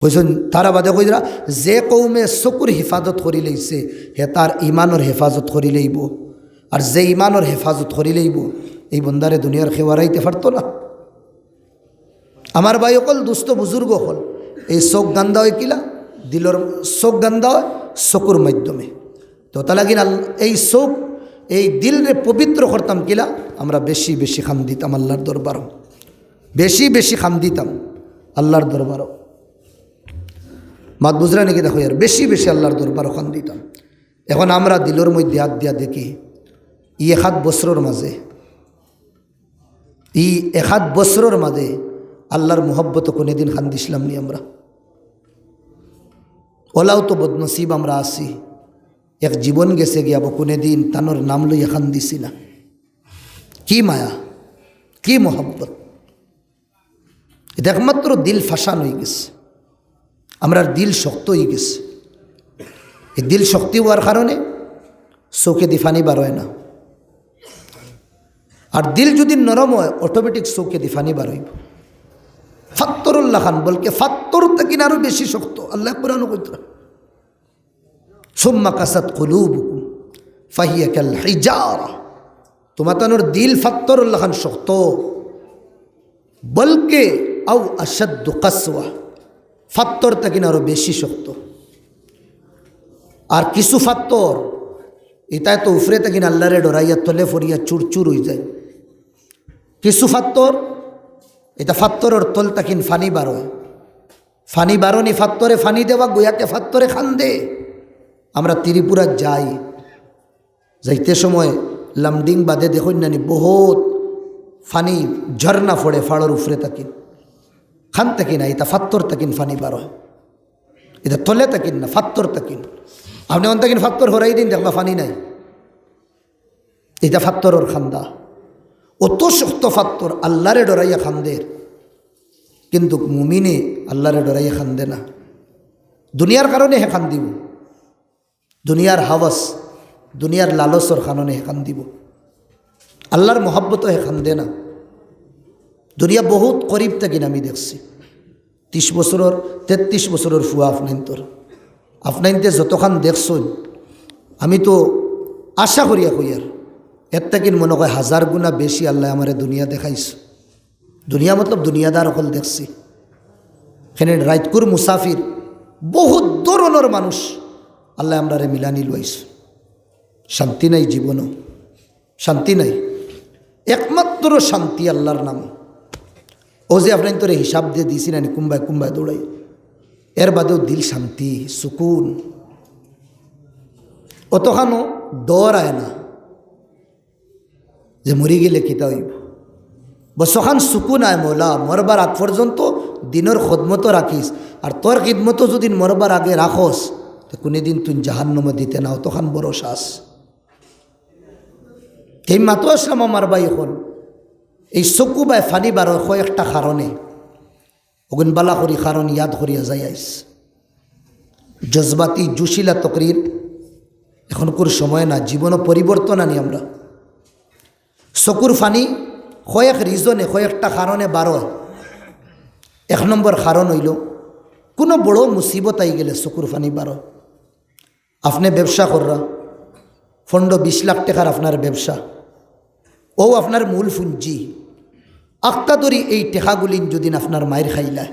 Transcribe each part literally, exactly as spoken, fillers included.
কইছইন, তারা বাদে কইরা, "যে কওমে চকুর হেফাজত করি লইছে, হে তার ইমানর হেফাজত করি লইবো, আর যে ইমানর হেফাজত করি লইবো, এই বন্দারে দুনিয়ার কেউ আরাইতে পারতো না।" আমার ভাই অকল, দুস্ত বুজুর্গ অকল, এই চোখ গান্দা অয় কিলা? দিলর চোখ গান্দা অয় চকুর মাধ্যমে। তো তালা কিনা এই চোখ, এই দিলরে পবিত্র করতাম কিলা? আমরা বেশি বেশি কান্দিতাম আল্লার দরবারো, বেশি বেশি কান্দিতাম আল্লার দরবারো। মাত বুজরা নি কিতা কইয়ার? বেশি বেশি আল্লার দরবারো কান্দিতাম। এখন আমরা দিলর মধ্যে আত দিয়া দেখি, ই এক আধ বছরর মাঝে, ই এক আধ বছরর মাঝে আল্লার মুহব্বতো কুনুদিন কান্দিছলাম নি আমরা? অলাউ তো বদনসিব আমরা আছি, এক জীবন গেছে গিয়া, কুনুদিন তানর নাম লইয়া কান্দিছি না। কি মায়া, কি মুহব্বত! ইটা একমাত্র দিল ফাশান অইগেছে, আমরার দিল শক্ত অইগেছে। এই দিল শক্তি অওয়ার কারণে চউখেদি পানি বার অয় না। আর দিল যুদি নরম অয়, automatic চউখেদি পানি বার অইবো। ফাত্তরর লাখান, বলকে ফাত্তর থাকি আরো বেশি শক্ত। আল্লায় কুরআনো কইতরা, "সুম্মা কাসাত কুলুবুকুম ফাহিয়া কাল হিজারা।" তুমাতানর দিল ফাত্তরর লাখান শক্ত, বলকে আও আশাদ্দু কাসওয়া, ফাত্তর থাকি আরো বেশি শক্ত। আর কিছু ফাত্তর, ইতায় তো উপরে থাকি আল্লারে ডরাইয়া তলে পড়িয়া চুরচুর অইযায়। কিছু ফাত্তর, ইতা ফাত্তরর তল থাকি পানি বার অয়। পানি বার অনি, ফাত্তরে পানি দেওয়া, গুয়াকে ফাত্তরে কান্দে। আমরা ত্রিপুরা যাই, যাইতে সময় লামডিং বাদে দেখইন না নি, বহুত পানি ঝর্ণা পড়ে পাড়র উপরে থাকি। খান থাকি না, ইতা ফাত্তর থাকি পানি বার অয়। ইতা তলে থাকি না, ফাত্তর থাকি। আপনে অন থাকি ফাত্তর হরাই দিন, দেখবা পানি নাই। ইতা ফাত্তরর কান্দা। অত শক্ত ফাত্তর, আল্লারে ডরাইয়া কান্দের। কিন্তু মুমিনে আল্লারে ডরাইয়া কান্দে না। দুনিয়ার কারণে হে কান্দিবো, দুনিয়ার হাওয়াস, দুনিয়ার লালসর কারণে হে কান্দিবো। আল্লার মহব্বতো হে কান্দে না। দুনিয়া বহুত করিব থাকি আমি দেখছি। ত্রিশ বছরর, তেত্রিশ বছরর ফুয়া আপনাইন্তর। আপনাইন্তে যতখান দেখছইন, আমি তো আশা করিয়া কইয়ার, এর থাকি মনে কয় হাজার গুণা বেশি আল্লায় আমারে দুনিয়া দেখাইছ। দুনিয়া মতলব দুনিয়াদার অকল দেখছি। এখানে রাইতকুর মুসাফির, বহুত ধরনর মানুষ আল্লায় আমরারে মিলানি লইছ। শান্তি নাই জীবনো, শান্তি নাই। একমাত্র শান্তি আল্লার নাম। অউ যে আপনাইন্তরে হিসাব দিয়া দিছি না নি, কুনবায় কুনবায় দৌড়াই, এর বাদেও দিল শান্তি, সুকুন। অতখানও ডর আয় না যে মরি গেলে কিতা অইবো। বস অখান সুকুন আয়, মৌলা, মরবার আগ পর্যন্ত দিনর খদমতো রাখিস, আর তোর খিদমতো যুদি মরবার আগে রাখস, তে কুনুদিন তুইন জাহান্নামো দিতে না, অতখান ভরসা আছ। এই মাতো আসলাম আমার ভাই অকল, এই চকু বায় পানি বার অয় কয়েকটা কারণে। অগুন বালা করি কারণ ইয়াদ করিয়া যাইয়াইস। জজবাতি জুশিলা তকরির এখনকুর সময় না, জীবনো পরিবর্তন আনি আমরা। চকুর পানি কয়েক reason-এ, কয়েকটা কারণে বার অয়। এক নম্বর কারণ অইলো, কুনু বড় মুসিবত আইগেলে চকুর পানি বার অয়। আপনে ব্যবসা কররা, পনরো বিশ লাখ টেকার আপনার ব্যবসা, অউ আপনার মূল পুঞ্জি। আখতা ধরি এই টেকাগুলিন যুদিন আপনার মাইর খাইলায়,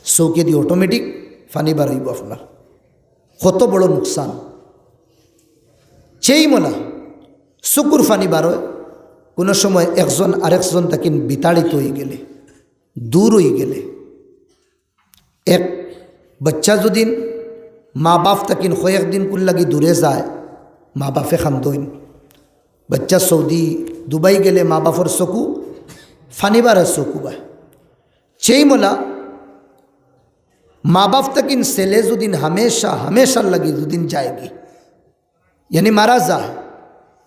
চউখেদি automatic পানি বার অইবো আপনার। কত বড় নুকসান। চেইমলা চকুর পানি বার অয়, কুনু সময় একজন আরেকজন থাকি বিতাড়িত অইগেলে, দূর অইগেলে, এক বাচ্চা যুদিন মা বাপ থাকি কয়েকদিনকুর লাগি দূরে যায়, মা বাপে কান্দইন। বাচ্চা সৌদি, দুবাই গেলে মা বাপর চকু পানি বার অয়, চকু বায়। চেইমলা মা বাপ থাকি ছেলে যুদিন হামেশা, হামেশার লাগি যুদিন যায়গি, ইয়ানি মারা যায়,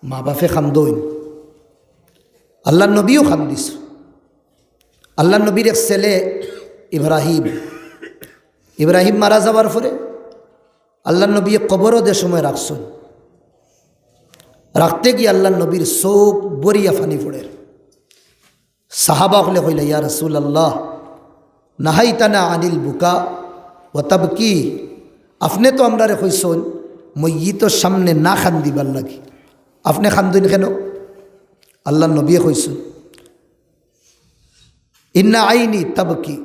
মা বাপে কান্দইন। আল্লার নবীও কান্দিছইন। আল্লার নবীর এক ছেলে ইব্রাহিম, ইব্রাহিম মারা যাওয়ার পরে আল্লার নবীয়ে কবরো যে সময় রাখছইন, রাখতে গিয়া আল্লার নবীর চউখ বরিয়া পানি পড়ের। সাহাবা অকলে কইলা, "ইয়া রাসূলুল্লাহ, নাহাইতানা আনিল বুকা ওয়া তাবকি, আপনে তো আমরারে কইছইন মইয়িতর সামনে না কান্দিবার লাগি, আপনে কান্দইন কেনে? আল্লার নবিয়ে কইছইন, ইন্না আইনি তাবকি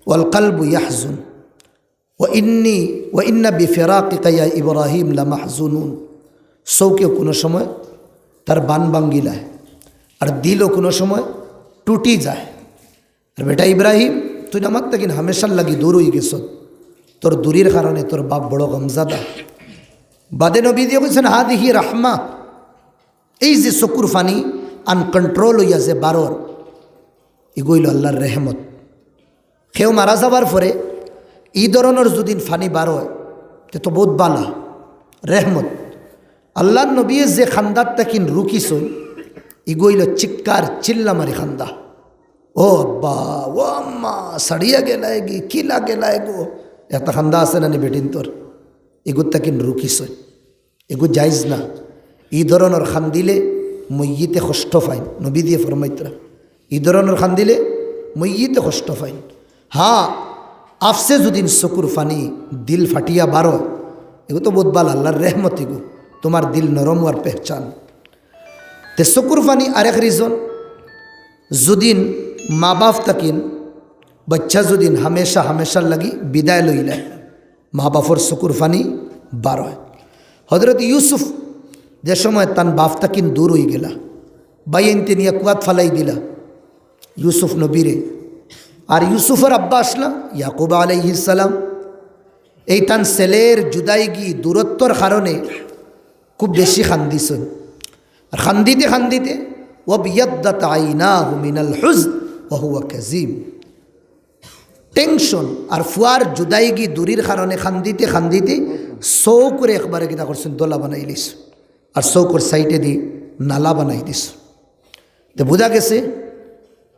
ওয়াল কালবু ইয়াহজুন ওয়া ইন্নি ওয়া ইন্না বিফিরাকিকা ইয়া ইব্রাহিম লামাহজুনুন। চউখেও কুনু সময় তার বান ভাঙ্গিলায়, আর দিলও কুনু সময় টুটি যায়। আর বেটা ইব্রাহিম, তুই আমার থাকি হামেশার লাগি দূর অইগেছস, তোর দূরির কারণে তোর বাপ বড় গমজাদা। বাদে নবীজিয়ে কইছইন, হাদিহি রাহমা, এই যে চকুর পানি আনকন্ট্রোল অইয়া যে বারর, ইগু অইলো আল্লার রেহমত। কেউ মারা যাবার পরে ই ধরনর যুদি পানি বারয়, তে তো বউত বালা, রেহমত। আল্লার নবিয়ে যে কান্দার থাকিন রুকিছইন, ইগু অইলো চিক্কার চিল্লা মারি কান্দা। ও আব্বা, ও আম্মা, ছাড়িয়া গেলায়গি, কিলা গেলায়গো, একটা কান্দা আছে না নি বেটিন্তর, ইগুর থাকিন রুকিছইন। ইগু জায়েজ না। ই ধরনর কান্দিলে মইয়িতে কষ্ট পাইন, নবীজিয়ে ফরমাইতরা। ই ধরনর কান্দিলে মইয়িতে কষ্ট পাইন। হ্যাঁ, আফসে যুদি চকুর পানি দিল ফাটিয়া বারয়, ইগু তো বউত বালা, আল্লার রেহমত ইগু, তুমার দিল নরম অওয়ার পেহচান। তে চকুর পানি আরেক রিজন, যুদি মা বাপ থাকিন বাইচ্চা যুদি হামেশা হামেশার লাগি বিদায় লইলায়, মা বাপর চকুর পানি বারয়। হজরত ইউসুফ যে সময় তান বাপ থাকিন দূর অইগেলা, ভাইয়াইন্তে নিয়া কুয়াত ফালাই দিলা ইউসুফ নবীরে। আর ইউসুফর আব্বা আছলা ইয়াকুব আলাইহিস সালাম। এই তান ছেলের জুদাইগি, দূরত্বর কারণে খুব বেশি কান্দিছইন। আর কান্দিতে কান্দিতে, ওয়াবিয়াদ্দাত আইনাহু মিনাল হুজন ওয়া হুয়া কাজিম। টেনশন আর ফুয়ার জুদাইগি দূরির কারণে কান্দিতে কান্দিতে চউখরে একবারে কিতা করছইন, দলা বানাইলিছইন। আর চউখর সাইডেদি নালা বানাই দিছইন। তে বুঝা গেছে,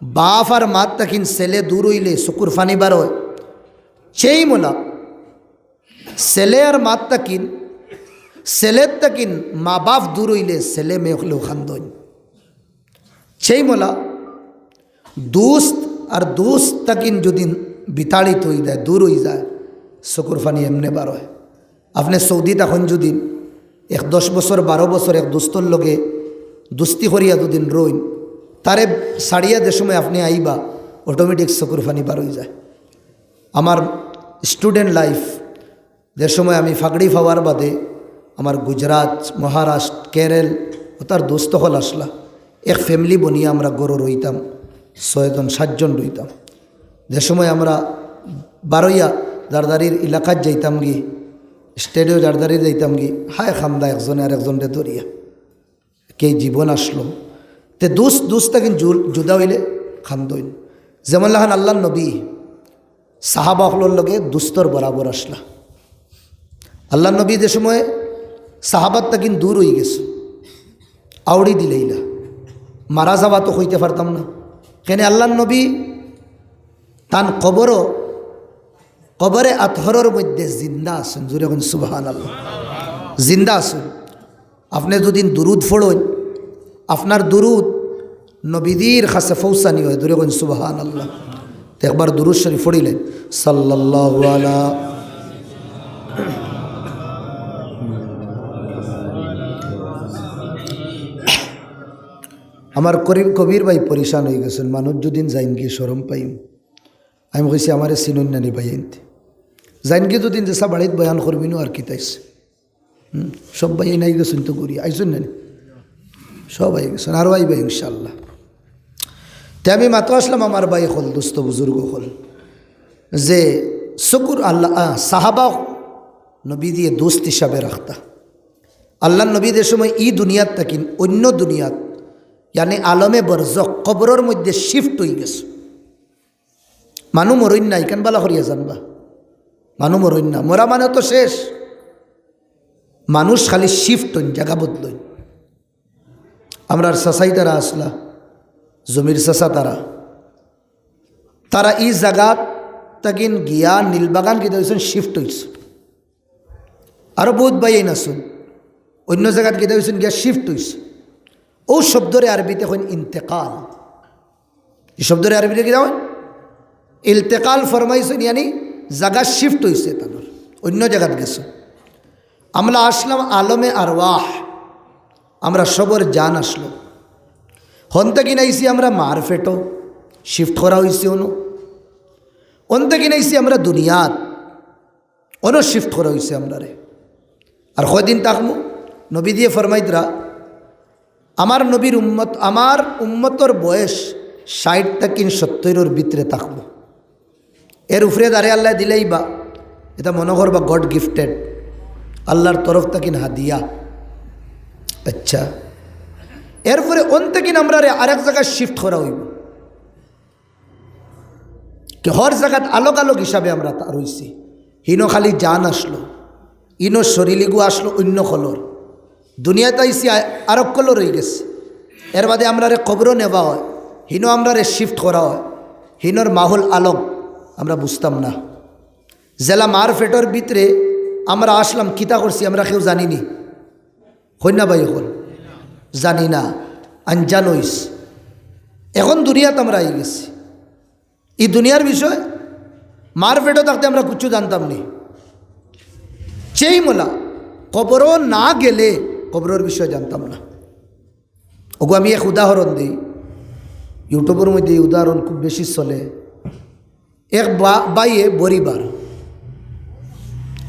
বাপ আর মাত থাকিন ছেলে দূর অইলে চকুর পানি বারয়। সেই মোলা ছেলে আর মাত থাকিন, ছেলের থাকিন মা বাপ দূর অইলে ছেলে মেয়ে অকলেও কান্দইন। সেই মোলা দুস্ত আর দুস্ত থাকিন যুদি বিতাড়িত অই যায়, দূর অই যায়, চকুর পানি এমনে বারয়। আপনে সৌদিত অখন যুদি এক দশ বছর, বারো বছর এক দুস্তর লগে দুস্তি করিয়া যুদি রইন, তারে ছাড়িয়া যে সময় আপনে আইবা, অটোমেটিক চকুর পানি বারই যায়। আমার স্টুডেন্ট লাইফ, যে সময় আমি ফাগড়ি পাওয়ার বাদে আমার গুজরাট, মহারাষ্ট্র, কেরল, অতার দুস্ত অকল আছলা, এক ফ্যামিলি বনিয়া আমরা ঘরো রইতাম, ছয়জন সাতজন রইতাম। যে সময় আমরা বারইয়া যার যারির এলাকাত যাইতামগি, স্টেডেও যার যারির যাইতামগি, হায় কান্দা একজনে আরেকজনরে ধরিয়া। কে জীবন আছলো। তে দুস্ত, দুস্ত থাকিন জু-, জুদা অইলে কান্দইন। যেমন লাখান আল্লার নবী সাহাবা অকলর লগে দুস্তর বরাবর আছলা। আল্লার নবী যে সময় সাহাবার থাকিন দূর অই গেছইন, আউড়ি দিলাইলা, মারা যাওয়া তো কইতে পারতাম না। কেনে আল্লার নবী তান কবরো, কবরে আতহরর মধ্যে জিন্দা আছইন। জোরে কইন সুবহানাল্লাহ। জিন্দা আছইন। আপনে যুদি দুরুদ পড়ইন, আপনার দুরুদ নবীজির কাছে পৌঁছানি অয়। জোরে কইন সুবহানাল্লাহ। তে একবার দুরুদ শরীফ পড়িলাইন, সাল্লাল্লাহু আলা। আমার করিম কবির ভাই পরেশান অই গেছইন, মানুষ যুদি যাইনগি শরম পাইন। আমি কইছি, আমারে চিনইন না নি ভাইয়াইন্তে? যাইনগি দুদিন যেসা বাড়িত বয়ান করবিনো আর কিতা অইছে। হুম, সব ভাইয়াইন আই গেছইন তো ঘুরি, আইছইন না নি? সব আই গেছইন, আরো আইবা ইনশাআল্লাহ। তে আমি মাতো আছলাম আমার ভাই অকল, দুস্ত বুজুর্গ অকল, যে চকুর আল্লাহ, আহ, সাহাবা নবীজিয়ে দুস্ত হিসাবে রাখতা। আল্লার নবী যে সময় ই দুনিয়াত থাকিন অইন্য দুনিয়াত, ইয়ানি আলমে বরজখ, কবরর মধ্যে শিফট অই গেছইন। মানু মরইন না, ইখান বালা করিয়া জানবা। মানু মরইন না, মরা মানে তো শেষ। মানুষ খালি শিফট অইন, জাগা বদলইন। আমরার চাচাই তারা আছলা, জমির চাচা তারা, তারা ই জাগাত থাকিন গিয়া নীলবাগান কিতা অইছইন, শিফট অইছইন। আরো বউত ভাইয়াইন আছইন, অইন্য জাগাত কিতা অইছইন, গিয়া শিফট অইছইন। অউ শব্দরে আরবিতে কইন ইন্তেকাল। ই শব্দরে আরবিতে কিতা কইন? ইলতেকাল ফরমাইছইন, ইয়ানি জাগা শিফট অইছে, তানর অইন্য জাগাত গেছে। আমরা আসলাম আলমে আরওয়াহ, আমরা সবর জান আসলো। হন থাকি নাইছি আমরা মার পেটো, শিফট করা অইছে অনো। অন থাকি নাইছি আমরা দুনিয়াত, অনো শিফট করা অইছে আমরারে। আর কয়দিন থাকমু? নবীজিয়ে ফরমাইতরা, আমার নবীর উম্মত, আমার উম্মতর বয়স ষাইট থাকি সত্তইরর ভিতরে থাকবো। এর উপরে যারে আল্লায় দিলাইবা, ইটা মনো করবা গড গিফটেড, আল্লার তরফ থাকি হাদিয়া। আচ্ছা, এরপরে অন থাকি আমরারে আরেক জাগাত শিফট করা অইবো। কি হর জাগাত আলগ আলগ হিসাবে আমরা তা রইছি। হিনো খালি জান আসলো, ইনো শরীলিগু আসলো অইন্য কলর। দুনিয়াত আইছি আ-, আরক কলর অইগেছে। এরবাদে আমরারে কবরো নেওয়া অয়, হিনো আমরারে শিফট করা অয়, হিনর মাহল আলগ, আমরা বুঝতাম না। যেলা মার পেটর ভিতরে আমরা আসলাম, কিতা করছি আমরা কেউ জানিনি। কইন না ভাই অকল? জানি না, আনজান অইছি। এখন দুনিয়াত আমরা আইগেছি। ই দুনিয়ার বিষয়, মার পেটো থাকতে আমরা কিচ্ছু জানতাম নি। সেই মোলা, কবরো না গেলে কবরর বিষয় জানতাম না। ওগো আমি এক উদাহরণ দেই, YouTubeর মধ্যে এই উদাহরণ খুব বেশি চলে। এক বা-, বাইয়ে বড়ি বার,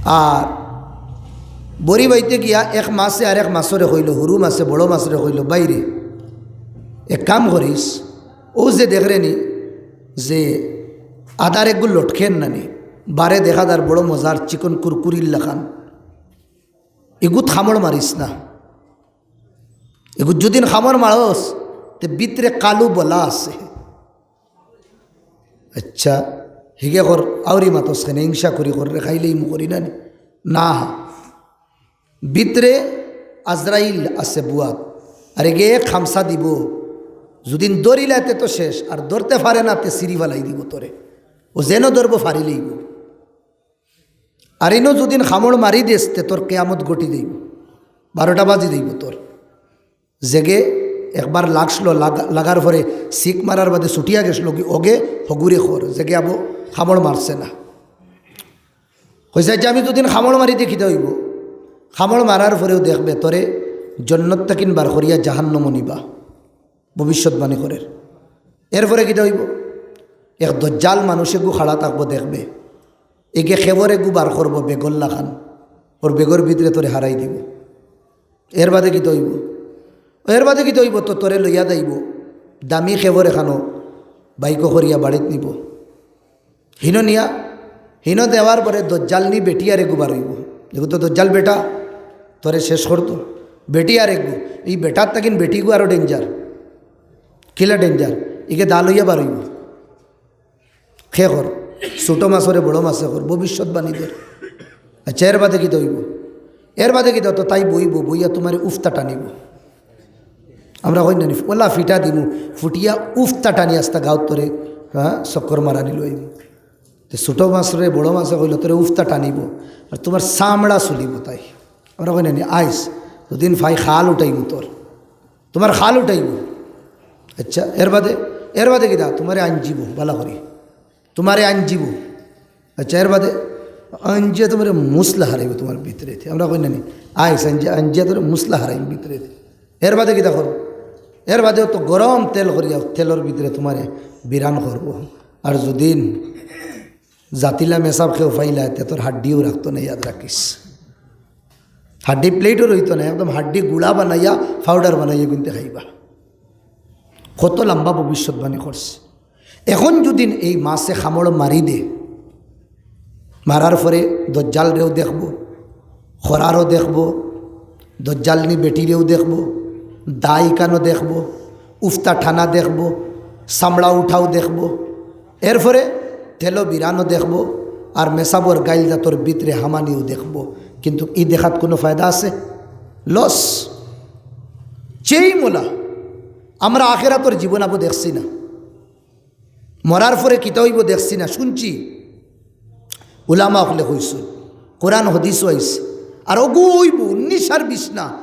আর বড়ি বাইতে গিয়া এক মাছে আর এক মাছরে কইলো, হুরু মাছে বড় মাছরে কইলো, "বাইরে, এক কাম করিস, ও যে দেখরে নি যে আদার এগু লটকের নানি, বারে দেখা যার বড় মজার চিকন কুরকুরির লাখান, এগুত কামড় মারিস না। এগু যুদিন কামড় মারস, তে ভিতরে কালু বলা আছে।" আচ্ছা, হিগে কর, আউরি মাতস কেনে, হিংসা করি কর রে, খাইলেই মু করি না নি? না, ভিতরে আজরাইল আছে বুয়াত, আর এগে খামসা দিবো, যুদিন ধরিলায় তে তো শেষ, আর ধরতে পারে না তে ছিড়ি ফালাই দিবো তোরে, ও যেন ধরবো ফাড়ি লইবো। আর ইনো যুদিন কামড় মারি দেস তে তোর কেয়ামত ঘটি যাইবো, বারোটা বাজি যাইবো তোর। যেগে একবার লাগছিল, লাগা-, লাগার পরে চিক মারার বাদে ছুটিয়া গেছিল কি, ওগে হগুরে কর, যেগে আবো কামড় মারছে না। কইছে, "আচ্ছা, আমি যুদিন কামড় মারি দেখি তা অইবো।" কামড় মারার পরেও দেখবে তোরে জন্নত থাকি বার করিয়া জাহান্নামো নিবা, ভবিষ্যৎবাণী করের। এরপরে কিতা অইবো? এক দজ্জাল মানুষ এগু খাড়া থাকবো, দেখবে, এগে কেবর এগু বার করবো বেগর লাখান, ওর বেগর ভিতরে তোরে হারাই দিবো। এর বাদে কিতা অইবো? এর বাদে কিতা অইবো? তো তোরে লইয়া যাইবো দামি কেবর এখানো, বাইকো করিয়া বাড়িত নিবো। হিনো নিয়া, হিনো দেওয়ার পরে দজ্জাল নি বেটি আর এগু বার অইবো। এগু তো দজ্জাল বেটা, তোরে শেষ করতো। বেটি আর এগু, ই বেটার থাকি বেটিগু আরো ডেঞ্জার। কিলা ডেঞ্জার? ইগে দা লইয়া বার অইবো। খে কর, ছোট মাছরে বড় মাছে কর, ভবিষ্যৎবাণী দের। আচ্ছা, এর বাদে কিতা অইবো? এর বাদে কিতা? তো তাই বইবো, বইয়া তুমারে উফতা টানিবো। আমরা কই না নি, ওলা ফিটা দিমু, ফুটিয়া উফতা টানি আস্তা গাউত তোরে, হ্যাঁ, চক্কর মারানি লইমু। তে ছোট মাছরে বড় মাছে কইলো, তোরে উফতা টানিবো, আর তুমার চামড়া ছুলিবো তাই। আমরা কই না নি, আইস, যুদিন ফাই খাল উঠাইমু তোর, তুমার খাল উঠাইবো। আচ্ছা, এর বাদে, এর বাদে কিতা? তুমারে আনজিবো, বালা করি। তুমারে আনজিবো। আচ্ছা, এর বাদে আনজিয়া তুমারে মুসলা হারাইবো তুমার ভিতরে। আমরা কই না নি, আইস, আনজিয়া, আনজিয়া তোরে মুসলা হারাইম ভিতরে। এর বাদে কিতা করবো? এর বাদে তো গরম তেল করিয়া তেলর ভিতরে তুমারে বিরান করবো। আর যুদিন জাতিলা মেসাব কেউ ফাইলা, তে তোর হাড্ডিও রাখতো না, ইয়াদ রাখিস। হাড্ডি প্লেটও রইতো না, একদম হাড্ডি গুঁড়া বানাইয়া, পাউডার বানাইয়া গুনতে খাইবা। কত লম্বা ভবিষ্যৎবাণী করছে। এখন যুদিন এই মাছে কামড় মারি দে, মারার পরে দজ্জালরেও দেখবো, খরারও দেখবো, দজ্জালনি বেটিরেও দেখবো, দাই কানো দেখবো, উফতা ঠানা দেখবো, চামড়া উঠাও দেখবো, এরপরে তেলো বিরানো দেখবো, আর মেসাবর গাইল জাতর ভিতরে হামানিও দেখবো। কিন্তু ই দেখাত কুনু ফায়দা আছে? লস। চেই মোলা, আমরা আখেরাতর জীবন আবো দেখছি না। মরার পরে কিতা অইবো দেখছি না, শুনছি। উলামা অকলে কইছইন, কোরআন হাদিসও আইছে। আর অগু অইবো উনিশ আর বিশ না।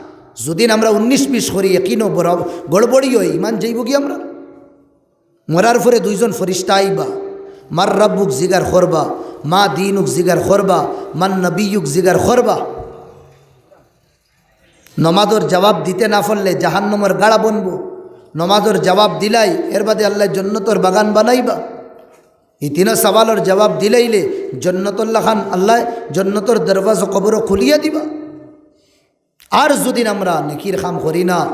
যুদিন আমরা উনিশ বিশ করি, একিনো বড় গড়বড়ি অয়, ইমান যাইবোগি আমরার। মরার পরে দুইজন ফিরিস্তা আইবা, মার রাব্বুক জিগার করবা, মা দিনুক জিগার করবা, মান নবিয়ুক জিগার করবা। নমাজর জবাব দিতে না পারলে জাহান্নামর গাড়া বনবো। নমাজর জবাব দিলাই, এর বাদে আল্লায় জন্নতর বাগান বানাইবা। ই তিনো সওয়ালর জবাব দিলাইলে জন্নতর লাখান আল্লায় জন্নতর দরওয়াজা কবরো খুলিয়া দিবা। আর যুদি আমরা নেকির কাম করি না,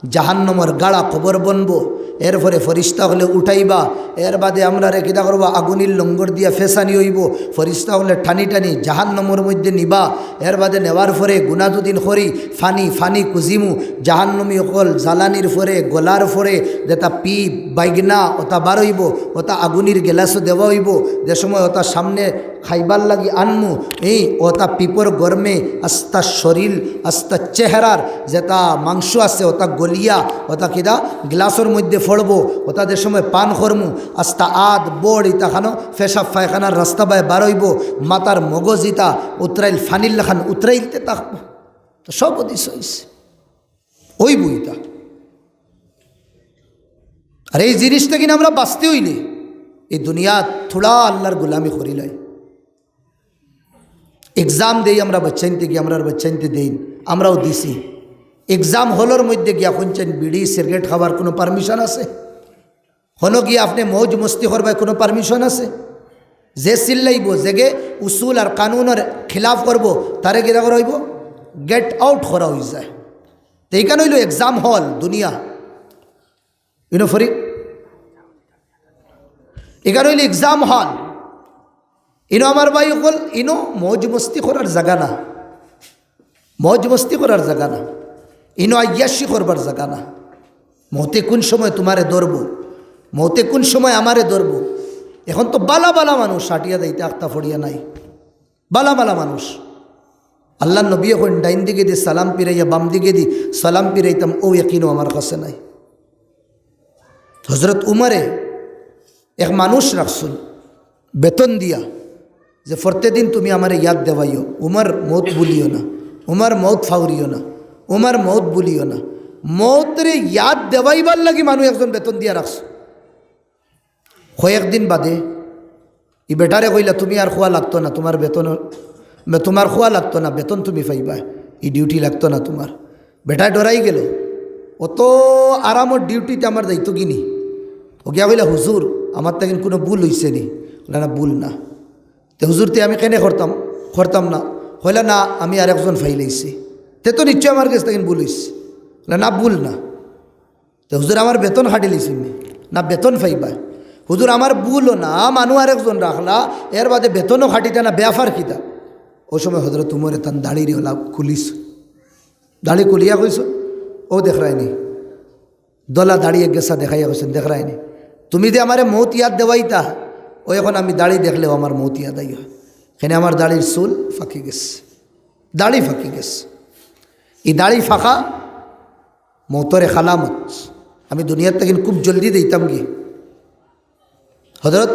জাহান্নামর গাড়া কবর বনবো। এরপরে ফিরিস্তা অকলে উঠাইবা, এর বাদে আমরারে কিতা করবা, আগুনির লঙ্গর দিয়া ফেসানি অইবো। ফিরিস্তা অকলে টানি টানি জাহান্নামর মধ্যে নিবা। এর বাদে নেওয়ার পরে গুনা যুদি করি, ফানি ফানি কুজিমু, জাহান্নামী অকল জ্বালানির পরে, গলার পরে যেটা পিপ বাইগনা ওটা বার অইবো, ওটা আগুনির গেলাসো দেওয়া অইবো। যে সময় ওটা সামনে খাইবার লাগি আনমু, এই ওটা পিপর গরমে আস্তা শরীর, আস্তা চেহারার যেটা মাংস আছে, ওটা গলিয়া, ওটা কিতা গ্লাসর মধ্যে পড়বো। ওটা যে সময় পান করমু, আস্তা আত বড় ইতা খানো পেশাব পায়খানার রাস্তা বায় বার অইবো। মাথার মগজ ইতা উতরাইল ফানির লাখান উতরাইলতে থাকবো। তো সব হাদিস অইছে, অইবো ইতা। আর এই জিনিস থাকি আমরা বাঁচতে অইলে এই দুনিয়াত থুড়া আল্লাহর গোলামি করিলাই। এক্সাম দেই আমরা বাচ্চাইন্তে গিয়া, আমরার বাচ্চাইন্তে দেইন, আমরাও দিছি। এক্সাম হলর মধ্যে গিয়া কইনচাইন বিড়ি সিগারেট খাবার কোনো পারমিশন আছে? হনো গিয়া আপনে মৌজ মস্তি করবার কোনো পারমিশন আছে? যে চিল্লাইবো, যেগে উসুল আর কানুনর খিলাফ করবো, তারে কিতা করা অইবো? গেট আউট করা অইযায়। তো ইখান অইলো এক্সাম হল দুনিয়া। ইনো ফরি, ইখান অইলো এক্সাম হল। ইনো আমার ভাই অকল, ইনো মৌজ মস্তি করার জাগা না, মৌজ মস্তি করার জাগা না, ইনো আইয়াসি করবার জাগা না। মৌতে কোন সময় তুমারে ধরবো, মৌতে কোন সময় আমারে ধরবো। এখন তো বালা বালা মানুষ আটিয়া যাইতে আখতা ফড়িয়া নাই, বালা বালা মানুষ। আল্লাহর নবীয়ে কইন, ডাইন দিকেদি সালাম ফিরাইয়া বাম দিকেদি সালাম ফিরাইতাম, অউ একিনও আমার কাছে নাই। হজরত উমরে এক মানুষ রাখছইন বেতন দিয়া, যে প্রত্যেকদিন তুমি আমারে ইয়াদ দেওয়াইও, উমর মউত ভুলিও না, উমর মউত ফাউরিও না, উমর মউত ভুলিও না। মউতরে ইয়াদ দেওয়াইবার লাগি মানুষ একজন বেতন দিয়া রাখছইন। কয়েকদিন বাদে ই বেটারে কইলা, "তুমি আর খোয়া লাগতো না, তুমার বেতন, তুমার খোয়া লাগতো না, বেতন তুমি পাইবা, ই ডিউটি লাগতো না তুমার।" বেটায় ডরাই গেল। অত আরামর ডিউটিতে আমার যাইতো কিনি? ও গিয়া কইলা, "হুজুর, আমার তাকিন কোনো ভুল অইছে নি?" কইলা, "না, ভুল না।" "তে হুজুর, তে আমি কেনে করতাম, করতাম না?" কইলা, "না, আমি আরেকজন পাইলাইছি।" "তে তো নিশ্চয় আমার গেছ তাকিন ভুল অইছে।" কইলা, "না, ভুল না।" "তে হুজুর, আমার বেতন কাটি লাইছইন নি?" "না, বেতন পাইবা।" "হুজুর, আমার ভুলও না, মানুষ আরেকজন রাখলা, এর বাদে বেতনও কাটিতা না, ব্যাপার কিতা?" অউ সময় হজরত উমরে তান দাড়িরে অলা খুলিছইন, দাড়ি খুলিয়া কইছইন, "অউ দেখরায়নি, ধলা দাড়ি এক গেছা দেখাইয়া কইছইন, 'দেখরায়নি, তুমি যে আমারে মউত ইয়াদ দেওয়াইতা, অউ এখন আমি দাড়ি দেখলেও আমার মউত ইয়াদ আইয়া, কেনে আমার দাড়ির চুল ফাকি গেছে, দাড়ি ফাকি গেছে।'" ই দাড়ি ফাকা মউতর এক আলামত। আমি দুনিয়ার তাকিন খুব জলদি যাইতাম গি। হজরত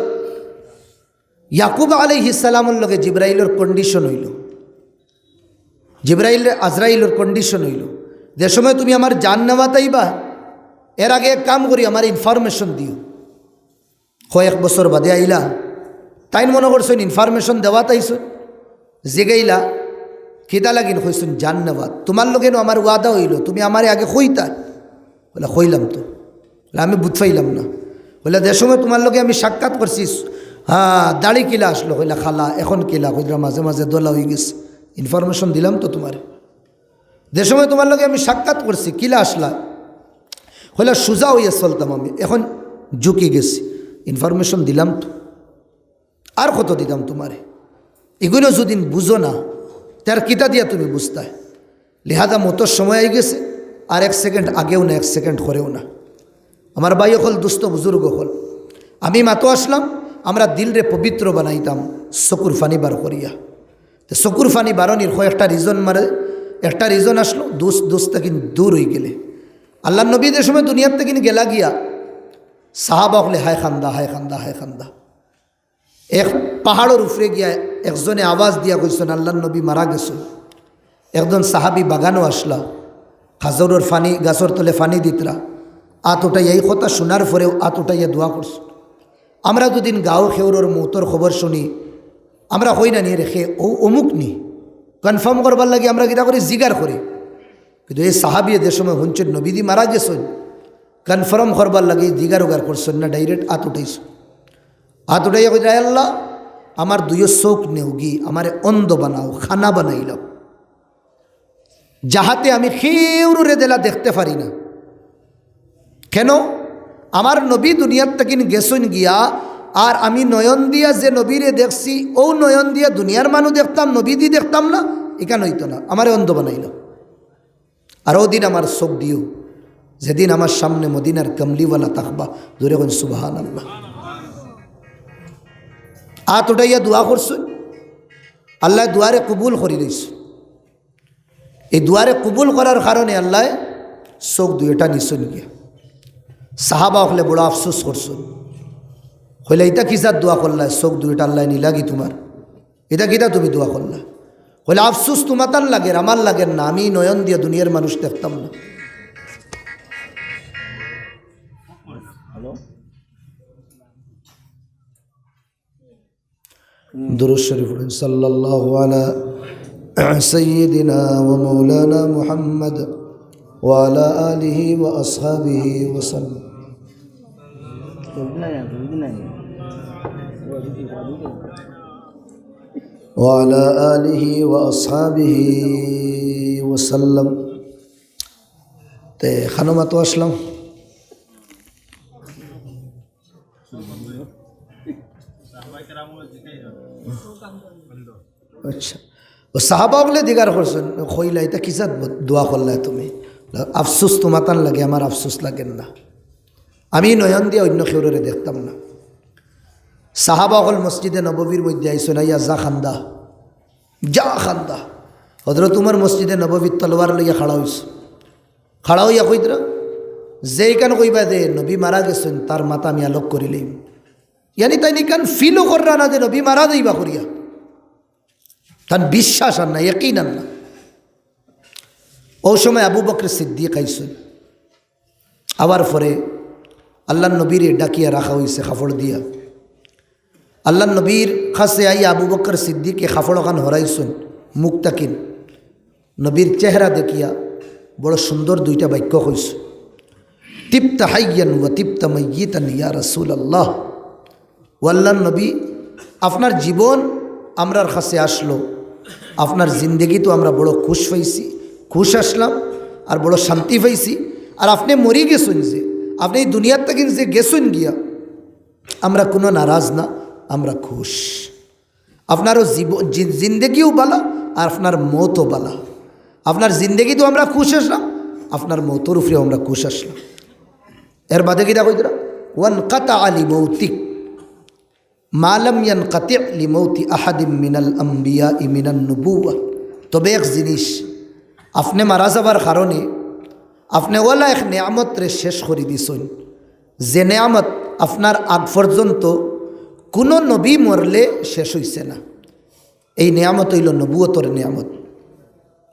ইয়াকুব আলাইহিস সালামর লগে জিব্রাইলর কন্ডিশন অইলো, জিব্রাইল আজরাইলর কন্ডিশন অইলো, "যে সময় তুমি আমার জান নেওয়াত আইবা, এর আগে এক কাম করি, আমারে ইনফরমেশন দিও।" কয়েক বছর বাদে আইলা, তাইন মনো করছইন ইনফরমেশন দেওয়াত আইছইন, জিগাইলা, "কিতা লাগিন?" কইছইন, "জান নেওয়াত।" "তুমার লগে নু আমার ওয়াদা অইলো, তুমি আমারে আগে কইতা।" কইলা, "কইলাম তো।" কইলা, "আমি বুঝ পাইলাম না।" কইলা, "যে সময় তুমার লগে আমি সাক্ষাৎ করছি, হ্যাঁ, দাড়ি কিলা আসলো?" কইলা, "কালা।" "এখন কিলা?" কইলা, "মাঝে মাঝে ধলা অইগেছে।" "ইনফরমেশন দিলাম তো তুমারে।" "যে সময় তুমার লগে আমি সাক্ষাৎ করছি, কিলা আসলা?" কইলা, "সুজা অইয়া চলতাম আমি, এখন ঝুকি গেছি।" "ইনফরমেশন দিলাম তো, আর কত দিতাম তুমারে?" ইগুইন যুদি বুঝো না, তে আর কিতা দিয়া তুমি বুঝতায়? লিহাজা মউতর সময় আইগেছে, আর এক সেকেন্ড আগেও না, এক সেকেন্ড পরেও না। আমার ভাই অকল, দুস্ত বুজুর্গ অকল, আমি মাতো আসলাম, আমরা দিলরে পবিত্র বানাইতাম চকুর পানি বার করিয়া। তে চকুর পানি বারনির কয়েকটা রিজন মারে, একটা রিজন আসলো, দুস্ত দুস্ত থাকি দূর অইগেলে। আল্লার নবী যে সময় দুনিয়ার থাকি গেলা গিয়া, সাহাবা অকলে হায় কান্দা, হায় কান্দা, হায় কান্দা। এক পাহাড়র উপরে গিয়া একজনে আওয়াজ দিয়া কইছইন, "আল্লার নবী মারা গেছইন।" একজন সাহাবী বাগানো আসলা, খাজুরর পানি, গাছর তলে পানি দিতরা, আত উঠাইয়া, এই কথা হুনার পরেও আত উঠাইয়া দোয়া করছইন। আমরা যুদিন গাঁও খেউরর মৌতর খবর শুনি, আমরা কই না নি, "রে, হে অমুক নি?" কনফার্ম করবার লাগি আমরা কিতা করি? জিগার করি। কিন্তু এই সাহাবিয়ে যে সময় হুনছইন নবীজি মারা গেছইন, কনফার্ম করবার লাগি জিগার উগার করছইন না, ডাইরেক্ট আত উঠাইছইন। আত উঠাইয়া কইরা, "আয় আল্লাহ, আমার দুইও চউখ নেওগি, আমারে অন্ধ বানাও, কানা বানাইলাও, যাহাতে আমি খেউররে দেলা দেখতে পারি না।" কেন? আমার নবী দুনিয়ার থাকিন গেছইন গিয়া, আর আমি নয়ন দিয়া যে নবীরে দেখছি, অউ নয়ন দিয়া দুনিয়ার মানুষ দেখতাম, নবীজি দেখতাম না, ইখান অইতো না, আমারে অন্ধ বানাইলাও। আর অউ দিন আমার চউখ দিও, যেদিন আমার সামনে মদিনার কামলিওয়ালা থাকবা। জোরে কইন সুবহানাল্লাহ। আত উঠাইয়া দোয়া করছইন, আল্লায় দোয়ারে কবুল করি লইছইন। এই দোয়ারে কবুল করার কারণে আল্লায় চউখ দুইটা নিছইন গিয়া। সাহাবা অকলে বড় আফসোস করছইন, কইলা, "ইতা কিজাত দোয়া করলায়, চউখ দুইটা আল্লায় নিলাগি তুমার? ইতা কিতা তুমি দোয়া করলায়?" কইলা, "আফসোস তুমাতান লাগের, আমার লাগের না, আমি নয়ন দিয়া দুনিয়ার মানুষ দেখতাম না।" দুরূদ শরীফ পড়ইন, সাল্লাল্লাহু আলা সাইয়্যিদিনা ওয়া মাওলানা মুহাম্মদ ওয়া আলা আলিহি ওয়া আসহাবিহি ওয়া সাল্লাম। ওয়া আলা আলিহি ওয়া আসহাবিহি ওয়া সাল্লাম। তে খানো মাতো আসলাম। আচ্ছা, অউ সাহাবা অকলে জিগার করছইন, কইলা, "ইতা কিজাত দোয়া করলায় তুমি? আফসোস তুমাতান লাগে, আমার আফসোস লাগের না, আমি নয়ন দিয়া অইন্য খেউররে দেখতাম না।" সাহাবা অকল মসজিদে নববীর মধ্যে আইছইন, আইয়া যা কান্দা, যা কান্দা। হযরত উমর মসজিদে নববীত তলোয়ার লইয়া খাড়া অইছইন। খাড়া অইয়া কইতরা, "যেইখান কইবা যে নবী মারা গেছইন, তার মাথা আমি আলোক করিলাইমু।" ইয়ানি তাইন ইখান ফিলও কররা না যে নবী মারা যাইবা করিয়া। তান বিশ্বাস আর না, ইয়াকিন আর না। অউ সময় আবু বকর সিদ্দিক আইছইন। আওয়ার পরে আল্লার নবীরে ডাকিয়া রাখা অইছে কাপড় দিয়া। আল্লার নবীর কাছে আইয়া আবু বকর সিদ্দিকে কাপড় অখান হরাইছইন মুখ থাকিন। নবীর চেহারা দেখিয়া বড় সুন্দর দুইটা বাক্য কইছইন, "তিবতা হাইয়ান ওয়া তিবতা মাইয়িতান ইয়া রাসূলুল্লাহ।" "ও আল্লার নবী, আপনার জীবন আমরার কাছে আসলো, আপনার জিন্দেগিত আমরা বড় খুশ পাইছি, খুশ আসলাম, আর বড় শান্তি পাইছি। আর আপনে মরি গেছইন যে, আপনে এই দুনিয়ার থাকিন যে গেছইন গিয়া, আমরা কুনু নারাজ না, আমরা খুশ। আপনারও জীব-, জি-, জিন্দেগিও বালা, আর আপনার মউতও বালা। আপনার জিন্দেগিতেও আমরা খুশ আসলাম, আপনার মউতর উপরেও আমরা খুশ আসলাম।" এর বাদে কিতা কইতরা? "ওয়ানকাতাআ লিমাউতিক মা লাম ইয়ানকাতি' লিমাউতি আহাদিম মিনাল আম্বিয়াই মিনান নুবুওয়া।" তবে এক জিনিস, আপনে মারা যাবার কারণে আপনে অলা এক নেয়ামতরে শেষ করি দিছইন, যে নেয়ামত আপনার আগ পর্যন্ত কুনু নবী মরলে শেষ অইছে না। এই নেয়ামত অইলো নবুয়তর নেয়ামত।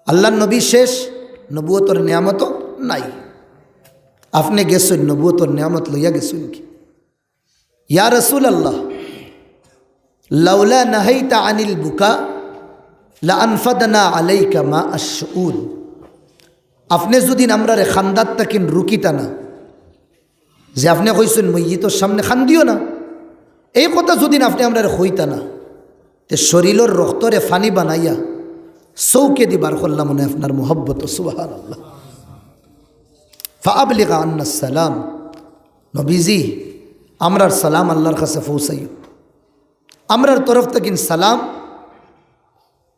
আল্লার নবী শেষ, নবুয়তর নেয়ামতও নাই। আপনে গেছইন, নবুয়তর নেয়ামত লইয়া গেছইন কি? ইয়া রাসূলুল্লাহ, লাউলা নাহাইতা আনিল বুকা লা আনফাদনা আলাইকা মা আশ-শুউন। আপনে যুদি আমরারে কান্দাত থাকিন রুকিতা না, যে আপনে কইছইন মইয়িতর সামনে কান্দিও না, এই কথা যুদি আপনে আমরারে কইতা না, তে শরীলর রক্তরে পানি বানাইয়া চউখেদি বার করলাম অনে আপনার মহব্বত। সুবহানাল্লাহ। ফাআবলিগা আন্নাস সালাম। নবীজি, আমরার সালাম আল্লার কাছে পৌঁছাইও। আমরার তরফ থাকিন সালাম,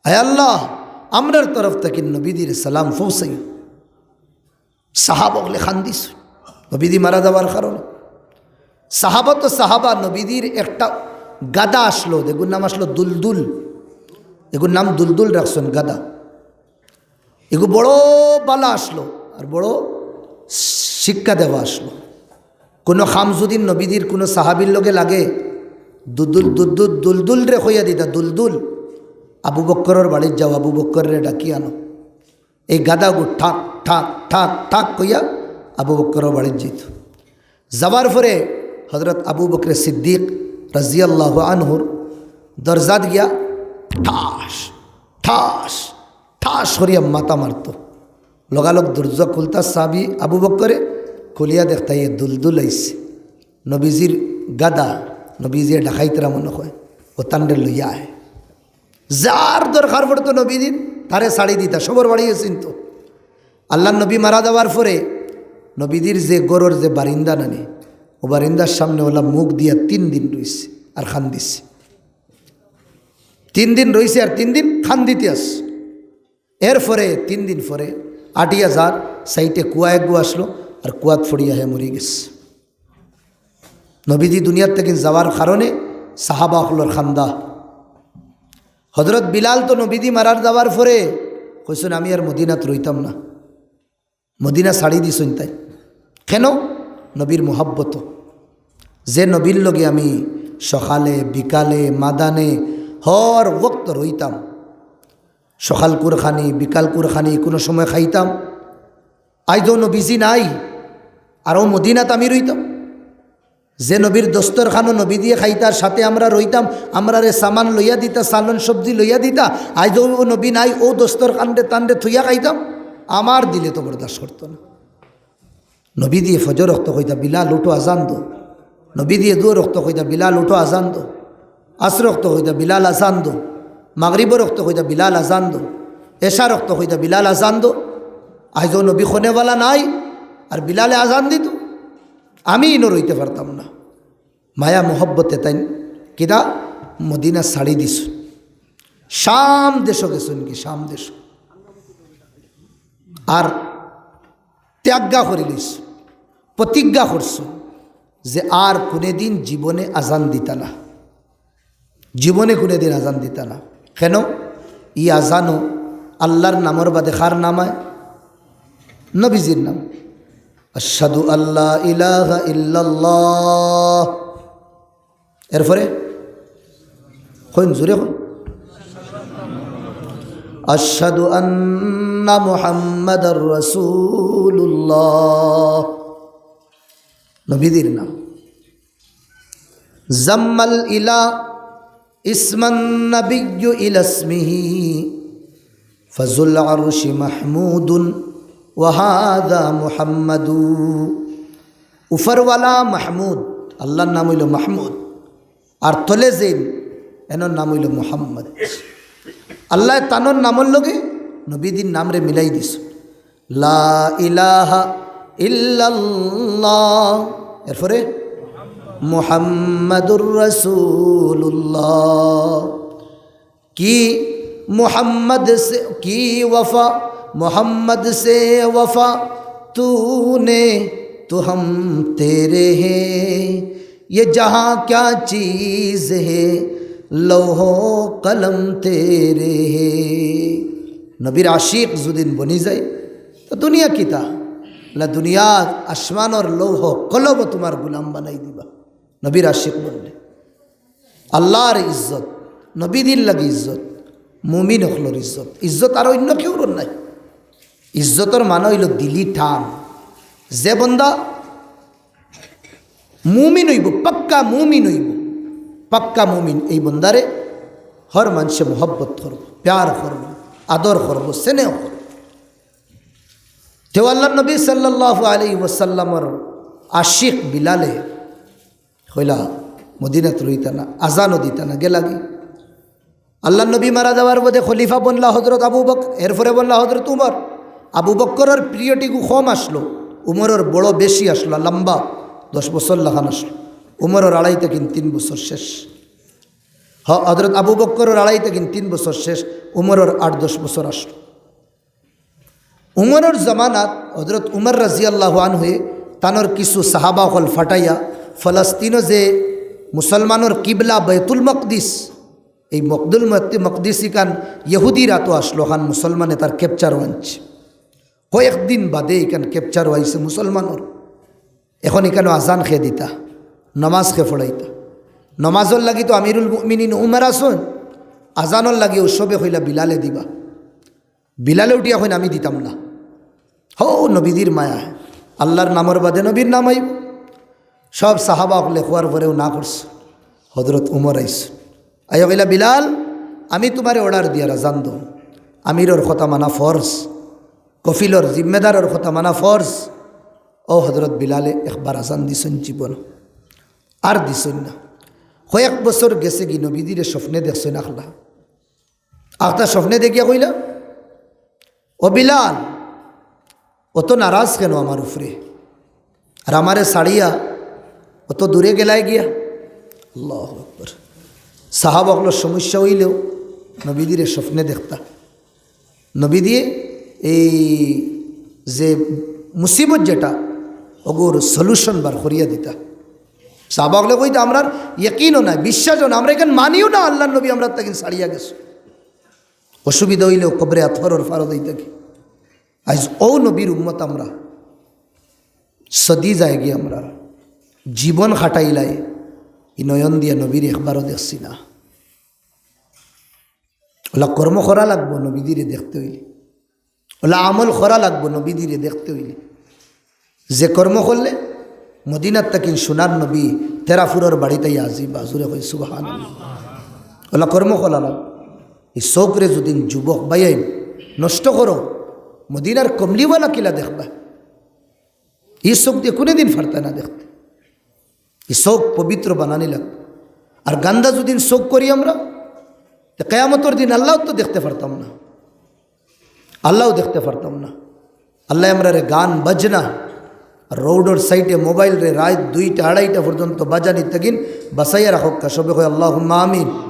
আয় আল্লাহ, আমরার তরফ থাকিন নবীজির সালাম পৌঁছাইও। সাহাবা অকলে কান্দিছইন নবীজি মারা যাওয়ার কারণে। সাহাবা তো সাহাবা, নবীজির একটা গাধা আসলো, এগুর নাম আসলো দুলদুল, এগুর নাম দুলদুল রাখছইন গাধা। এগু বড় বালা আসলো আর বড় শিক্ষা দেওয়া আসলো। কুনু কাম যুদি নবীজির কুনু সাহাবির লগে লাগে, দুলদুল, দুলদুল, দুলদুলরে কইয়া দিতা, "দুলদুল, আবু বক্করর বাড়িত যাও, আবু বক্কররে ডাকি আনো।" এই গাধাগু ঠাক, ঠাক, ঠাক, ঠাক কইয়া আবু বক্করর বাড়িত যাইতো। যাওয়ার পরে হজরত আবু বকরে সিদ্দিক রাদিয়াল্লাহু আনহুর দরজাত গিয়া ঠাস ঠাস ঠাস করিয়া মাথা মারতো। লগালগ দরজা খুলতা সাহাবি আবু বকরে, খুলিয়া দেখতা ইয়ে দুলদুল আইছে। নবীজির গাদা, নবীজিয়ে ডাকাইতরা মনে কয়, ও তানরে লইয়া আয়। যার দরকার পড়তো নবীজির, তারে ছাড়ি দিতা, সবর বাড়ি গেছেন তো। আল্লাহর নবী মারা যাওয়ার পরে নবীজির যে ঘরর যে বারিন্দা নানি, ও বারিন্দার সামনে ওলা মুখ দিয়া তিন দিন রইছে আর কান্দিছে। তিন দিন রইছে আর তিন দিন কান্দিতে আছে। এরপরে তিন দিন পরে আটিয়া যার সাইডে কুয়া একগু আসলো, আর কুয়াত পড়িয়া হে মরি গেছে। নবীজি দুনিয়ার থাকি যাওয়ার কারণে সাহাবা অকলর কান্দা। হজরত বিলাল তো নবীজি মারার যাওয়ার পরে কইছইন, "আমি আর মদিনাত রইতাম না।" মদিনা ছাড়ি দিছইন তাইন। কেন? নবীর মোহাব্বত। যে নবীর লগে আমি সকালে, বিকালে, মাদানে হর ওয়াক্ত রইতাম, সকাল কুরখানি, বিকাল কুরখানি, কুনু সময় খাইতাম। আইজ অউ নবীজি নাই, আর অউ মদিনাত আমি রইতাম। যে নবীর দস্তরখানো নবীজিয়ে খাইতা, সাথে আমরা রইতাম, আমরারে সামান লইয়া দিতা, সালন সবজি লইয়া দিতা, আইজ অউ নবী নাই, অউ দস্তরখানরে তানরে থইয়া খাইতাম, আমার দিলে তো বরদাস্ত করতো না। নবীজিয়ে ফজর অক্ত কইতা, "বিলাল, উঠো, আজান দেও।" নবীজিয়ে জোহর অক্ত কইতা, "বিলাল, উঠো, আজান দেও।" আসর অক্ত কইতা, "বিলাল, আজান দেও।" মাগরিবর অক্ত কইতা, "বিলাল, আজান দেও।" এশার অক্ত কইতা, "বিলাল, আজান দেও।" আইজ অউ নবী খনেওয়ালা নাই, আর বিলালে আজান দিত, আমি ইনো রইতে পারতাম না। মায়া মোহব্বতে তাইন কিতা মদিনা ছাড়ি দিছইন, শাম দেশো গেছইন কি, শাম দেশো। আর ত্যাগা করি লইছইন, প্রতিজ্ঞা করছইন যে আর কুনুদিন জীবনে আজান দিতা না, জীবনে কুনুদিন আজান দিতা না। কেন? ই আজানো আল্লাহর নামর বাদে কার নাম আয়? নবীজির নাম। আশহাদু আল্লা ইলাহা ইল্লাল্লাহ। এরপরে কইন, জোরে কইন। আশহাদু আন্না মুহাম্মাদার রাসূলুল্লাহ। নবীজির নাম। জাম্মাল ইলা ইসমান নাবিয়্যু ইলা ইসমিহি। ফাজুল আরশি মাহমুদুন ওয়া হাযা মুহাম্মাদু। উপরওয়ালা মাহমুদ, আল্লাহর নাম অইলো মাহমুদ। আর তলে যেইন, এনর নাম অইলো মুহাম্মদ। আল্লায় তানর নামর লগে নবীজির নামরে মিলাই দিছইন। লা ইলাহা ইল্লাল্লাহ। এরপরে মুহাম্মাদুর রাসূলুল্লাহ। কি মোহাম্মদ সে কি ওয়াফা, মোহাম্মদ সে ওয়াফা, তু নে তো হম তেরে হে, ইয়ে জাহাঁ ক্যা চিজ হে, লৌহ কলম তেরে হে। নবীর আশিক যুদিন বনি যায়, তো দুনিয়া কিতা? লা দুনিয়া আসমানর লৌহ কলম তুমার গুলাম বানাই দিবা। নবীর আশিক বনলে আল্লাহর ইজ্জত, নবীজির লাগি ইজ্জত, মুমিন অকলর ইজ্জত, ইজ্জত আর অইন্য কেউর নাই। ইজ্জতর মানে অইলো দিলি টান। যে বন্দা মুমিন অইবো, পাক্কা মুমিন অইবো, পাক্কা মুমিন, এই বন্দারে হর মানষে মহব্বত করবো, প্যার করবো, আদর করবো, স্নেহ করবো। তেউ আল্লাহর নবী সাল্লাল্লাহু আলাইহি ওয়াসাল্লামর আশিক বিলালে কইলা, মদিনাত রইতা না, আজানও দিতা না, গেলাগি। আল্লাহর নবী মারা যাওয়ার বাদে খলিফা বনলা হজরত আবু বকর, এরপরে বনলা হজরত উমর। আবু বকরর পিরিয়ড ইগু কম আসলো, উমরর বড় বেশি আসলো, লম্বা, দশ বছর লাখান আসলো। উমরর আড়াই থাকি তিন বছর শেষ। হ, হজরত আবু বকরর আড়াই থাকি তিন বছর শেষ, উমরর আট দশ বছর আসলো। উমরর জমানাত হজরত উমর রাদিয়াল্লাহু আনহুয়ে তানর কিছু সাহাবা অকল ফাটাইয়া ফলস্তিনো যে মুসলমানর কিবলা বাইতুল মকদিস, এই মকদুল মক-, মকদিস ইখান ইহুদির আতো আসলো, অখান মুসলমানে তার ক্যাপচারও আনছে। কয়েকদিন বাদে ইখান ক্যাপচারও আইছে মুসলমানর। এখন ইখানো আজান কে দিতা, নমাজ কে পড়াইতা? নমাজর লাগি তো আমিরুল মুমিনিন উমর আছইন, আজানর লাগিও সবে কইলা বিলালে দিবা। বিলালে উঠিয়া কইন, "আমি দিতাম না।" হো, নবীজির মায়া, আল্লাহর নামর বাদে নবীর নাম আইবো। সব সাহাবা অকলে কওয়ার পরেও না করছে। হজরত উমর আইছে, আইয়া কইলা, "বিলাল, আমি তুমারে অর্ডার দিয়ার আজান দেও, আমিরর কথা মানা ফরজ, কফিলর জিম্মেদারর কথা মানা ফরজ।" ও হজরত বিলালে একবার আজান দিছইন জীবন, আর দিছইন না। কয়েক বছর গেছেগি, নবীজিরে স্বপ্নে দেখছইন আখলা। আখতা স্বপ্নে দেখিয়া কইলা, "ও বিলাল, অত নারাজ কেন আমার উপরে? আর আমারে ছাড়িয়া অত দূরে গেলায় গিয়া?" আল্লাহু আকবার। সাহাবা অকলর সমস্যা অইলেও নবীজিরে স্বপ্নে দেখতা। নবীজিয়ে এই যে মুসিবত যেটা, অগুর সলিউশন বার করিয়া দিতা। সাহাবা অকলে কইতা, "আমরার ইয়াকিনও নাই, বিশ্বাসও না, আমরা ইখান মানিও না, আল্লাহর নবী আমরার থাকি ছাড়িয়া গেছে।" অসুবিধা অইলেও কবরে আতহরর ফারো যাইতা কি? আইজ অউ নবীর উম্মত আমরা, সদি যায়গি আমরা, জীবন খাটাইলাই, ই নয়ন দিয়া নবীরে একবারও দেখছি না। অলা কর্ম করা লাগবো নবীজিরে দেখতে অইলে, অলা আমল করা লাগবো নবীজিরে দেখতে অইলে। যে কর্ম করলে মদিনার থাকি সোনার নবী তেরাফুরর বাড়িত আইয়া আজিবা, জুরে কই সুবহানাল্লাহ। অলা কর্ম করা লাগবো। ই চউখরে যুদি যুবক ভাইয়াইন নষ্ট করো, মদিনার কমলিওয়ালা কিলা দেখবা? ই চউখ দিয়া কুনুদিন ফারতা না দেখতে। ই চউখ পবিত্র বানানি লাগবো। আর গান্দা যুদি চউখ করি আমরা, তে কিয়ামতর দিন আল্লাহ তো দেখতে পারতাম না, আল্লাহ দেখতে পারতাম না। আল্লাহ আমরারে গান বাজনা, রোডর সাইডে মোবাইলরে রাইত দুইটা আড়াইটা পর্যন্ত বাজানি থাকি বাঁচাইয়া রাখউক্কা। সবে কই, "আল্লাহুম্মা আমিন।"